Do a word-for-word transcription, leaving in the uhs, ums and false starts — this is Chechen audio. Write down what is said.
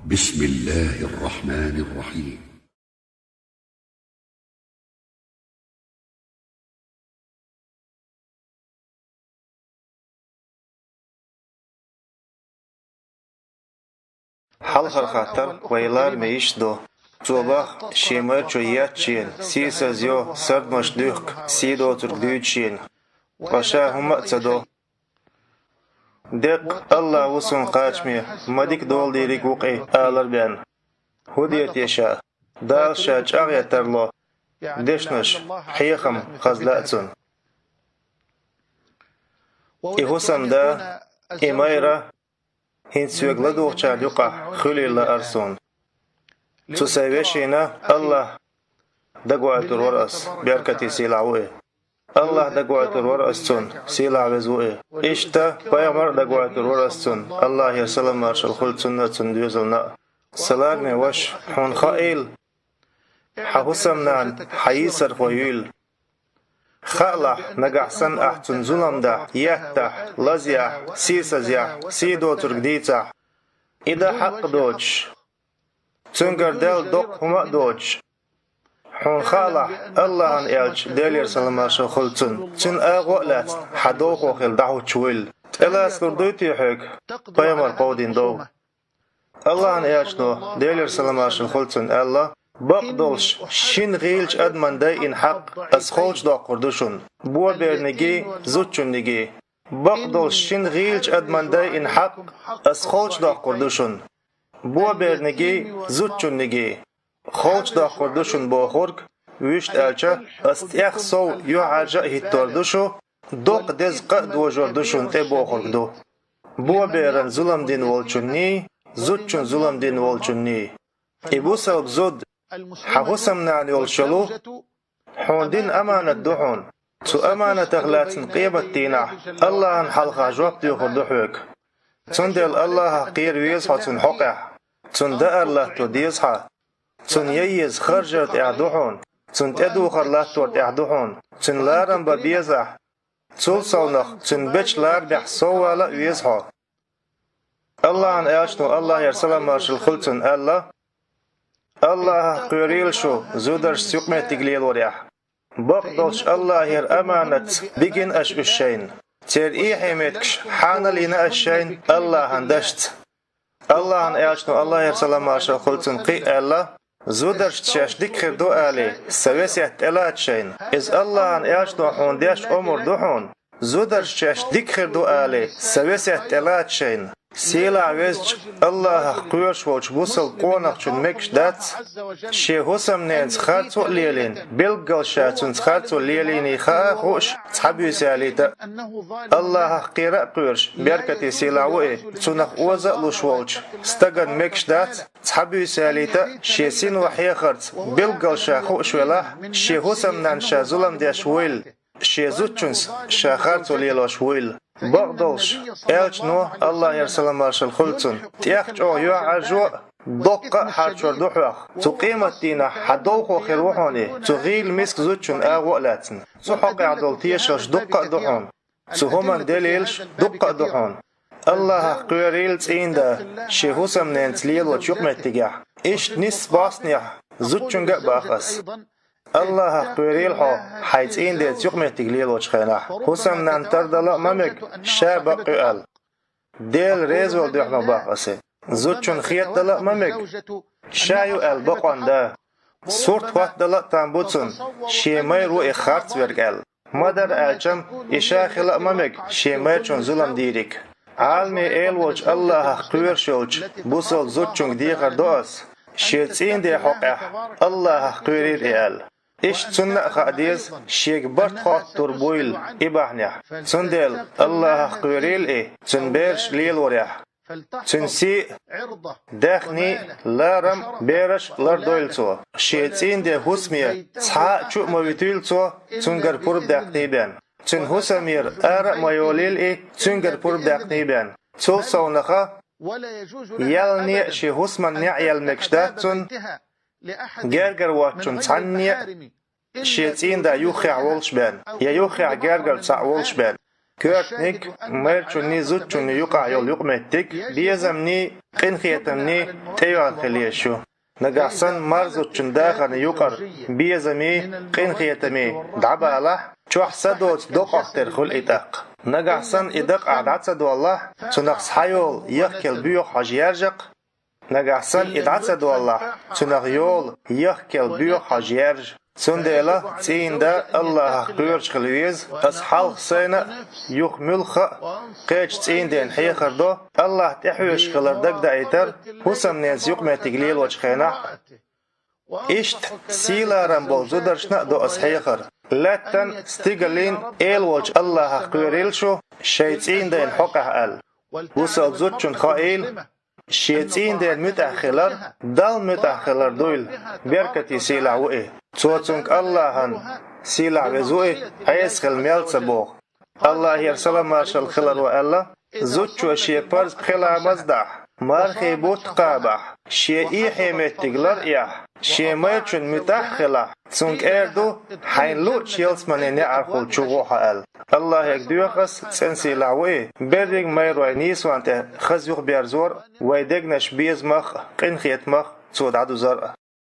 بسم الله الرحمن الرحيم. Хьалхара хаттар вай лараме иштта ду. Цо бах, шен мар чу еттача, сийсаз йо, сардамаш дуьхка, сий доцург дуьйцу шена. Ткъа ша хӀумма а ца до. Деккъа Аллахь ву суна кхачаме, ма дика дола дийриг ву-кх и алар бен. ХӀун де те ша? Дала ша чӀагӀъян тарло, дешнаш, хьехам хаза лаьа цунна. И хӀусамда, и майра, хӀинца соьга ладугӀучарна юкъахь хуьлийла лаьара суна. Цу сайн вешина Аллахь дагавойтур вара ас, беркате сийлахь ву и. Аллахь дагавойтур вара ас цунна, сийлахь веза ву и. Иштта пайхамар а дагавойтур вара ас цунна, Аллахьера салам-маршалла хуьлда цунна а, цунна доьзална а. Сан лараме ваша, хьуна хаийла, хьан хӀусамнана хьан йийсархо юйла. Хаалахь, нагахь санна ахь цунна зулам дахь, еттахь, лазаяхь, сийсазъяхь, сий доцург дийцахь, и дан хьакъ доцуш, цуьнгара даьлла доккха хӀума а доцуш. Хьуна хаалахь, Аллахьан элча, Делера салам-маршалла хуьлда цунна, цуьнан агӀо а лаьцна, хьан довхо хилла дӀахӀуттуш вуйла. ТӀелаца лур дуй те хьоьга пайхамар кховдийна дов? Аллахьан элчано, Делера салам-маршалла хуьлда цунна, аьлла: «Бакъдолуш шина гӀийлачу адаман дайина хьакъ ас холчадоккхур ду шуна, бобернигий, зудчуннигий. Бакъдолуш шина гӀийлачу адаман дайина хьакъ ас холчадоккхур ду шуна, бобернигий, зудчуннигий. Холчадоккхур ду шуна бохург, вуьшта аьлча, ас тӀех сов юьхьӀаьржа а хӀиттор ду шу, доккха деза къа а дожор ду шуна тӀе бохург ду. Боберан зулам дина волчунний, зудчун зулам дина волчунний. И бусалба зуда, хьан хӀусамнана йолуш йолу, хьуна дина аманат ду хьуна. Цу аманатах лаьцна къематдийнахь Аллахьан хьалха жоп доьхур ду хьоьга. Цундела Аллахьах кхера веза хьо цуьнан хьокъехь. Цунна даар латто деза хьан. Цунна ян еза харжар тӀехь ду хьуна. Цунна тӀедухар латтор тӀехь ду хьуна. Цуьнан ларам бан безахь, цул совнаха цуьнан бечу ларамехь соввала а веза хьо». Аллахьан элчано, Аллахьера салам-маршалла хуьлда цунна, аьлла: «Аллахьах кхоьрийла шу зударшца юкъаметтиг лелорехь. Бакъдолуш Аллахьера аманатца бигина аша уьш шайна. Церан эхье меттигаш хьанал йина аша шайна Аллахьан дашца». Аллахьан элчано, Аллахьера салам-маршалла хуьлда цунна, кхин а аьлла: «Зударшца шаьш дика хир ду алий, сан весет тӀелаца шайна. Иза Аллахьан элчано хьуна деш омра ду хьуна. Зударшца шаьш дика хир ду алий, сан весет тӀелаца шайна». Сийлахь везачу Аллахьах кхоьруш волчу бусалба къонахчун мегаш дац, шен хӀусамненца харцо а лелийна, билггал ша цуьнца харцо лелийний хаа а хууш, цхьа буьйса ялийта а. Аллахьах кхера а кхоьруш, беркате сийлахь ву и, цунах оза а луш волчу стагана мегаш дац, цхьа буьйса ялийта а, шен сино хьехарца билггал ша хууш велахь, шен хӀусамнанна ша зулам деш вуйла, шен зудчуьнца ша харцо лелош вуйла. Бакъдолуш, элчано, Аллахьера салам-маршалла хуьлда цунна, тӀех чӀогӀа юьхьӀаьржо а, доккха а хьарчор ду хьох. Цу къематдийнахь хьан довхо хир ву хьуна и, цу гӀийла миска зудчун агӀо а лаьцна. Цу хьокъехь долу тешалш дуккха а ду хьуна. Цу хӀуманан делилаш дуккха а ду хьуна. Аллахьах кхоьрийла цӀийнда шен хӀусамненца лелочу юкъаметтигехь. Иштта нисса бӀостанехь зудчуьнга а бах ас. Аллахьах кхоьрийла хьо хьайн цӀийнан деца юкъаметтиг лелочу хенахь. ХӀусамнанна тардала а ма мега, ша бакъ ю аьлла. Дела резавала дуьхьа ма бах ас и. Зудчунна хетадала а ма мега, ша ю аьлла бакъонан да. Сурт хӀоттадала а там бу цунна, шен майра ву и харц верг аьлла. Ма-дарра аьлча-м, и ша хила а ма мега, шен майрачунна зулам дийриг. Ӏаламийн Эла волчу Аллахьах кхоьруш йолчу бусалба зудчуьнга дехар до ас, шен цӀийнан ден хьокъехь Аллахьах кхоьрийла и аьлла. Иштта цунна а хаа деза, шега барт хоттур буйла и бахьанехь. Цундела Аллахьах кхоьрийла и, цуьнан бераш лелорехь. Цуьнан сий а, даьхний а, ларам а, бераш а лардойла цо. Шен цӀийнан ден хӀусаме цхьа а чу а ма витуьйла цо, цуьнгара пурба даьккхина бен. Цуьнан хӀусамера ара а ма йолийла и, цуьнгара пурба даьккхина бен. Цул совнаха, ялне а, шен хӀусаман неӀ яла мегаш дац цунна, гергара воцчунна цхьанне а, шен цӀийнан да юххехь волуш бен, я юххехь гергара цхьаъ волуш бен. Коьртаниг, майрачунний, зудчунний юкъахь йолу юкъаметтиг, безамний, къинхетамний тӀейоьгӀна хила езаш ю. Нагахь санна марзучун дахарна юкъара безамий, къинхетамий дӀабалахь, чохь са доцу докъах тера хуьлу и тӀаккха. Нагахь санна и дакъа ахь дӀа ца доллахь, цунах схьайолу яхкел боьха хьожа яьржа-кх. Нагахь санна и дӀа ца доллахь, цунах йолу яхкел боьха хьожа яьржа. Цундела цӀийнан да Аллахьах кхоьруш хила веза, аса хьалха сайна а, юха муьлхха а кхечу цӀийнан дена хьехар до, Аллахь тӀехьоьжуш хилар дагадаийтар, хӀусамненца юкъаметтиг лелочу хенахь а. Иштта сийларам болчу зударшна а до аса хьехар. Лаьттан, стигаллин эла волчу Аллахьах кхоьрийла шу, шайн цӀийнан дайна хьокъехь аьлла. Вусал зудчунна хаийла, шен цӀийнан дена муьтӀахь хилар, Далла муьтӀахь хилар дуйла, беркате сийлахь ву и. Цо цуьнга Аллахьан сийлахь веза ву и, Ӏеса хила мел ца боху. Аллахьера салам-маршалла хиларо аьлла: «Зудчо шен парз пхи ламаз а дахь, мархийн бутт а кхабахь, шен эхье меттиг лар а эхь, шен майрачун муьтӀахь а хилахь, цуьнга эр ду: „Хьайна луъучу ялсаманин неӀархула чу гӀо хьо“», – аьлла. Аллахьерг доьху ас, цӀена сийлахь ву и, берриг майрой нийсонна тӀе хаза юхаберзор а, вайн дегнаш безамах а, къинхетамах а цо дӀадузар а.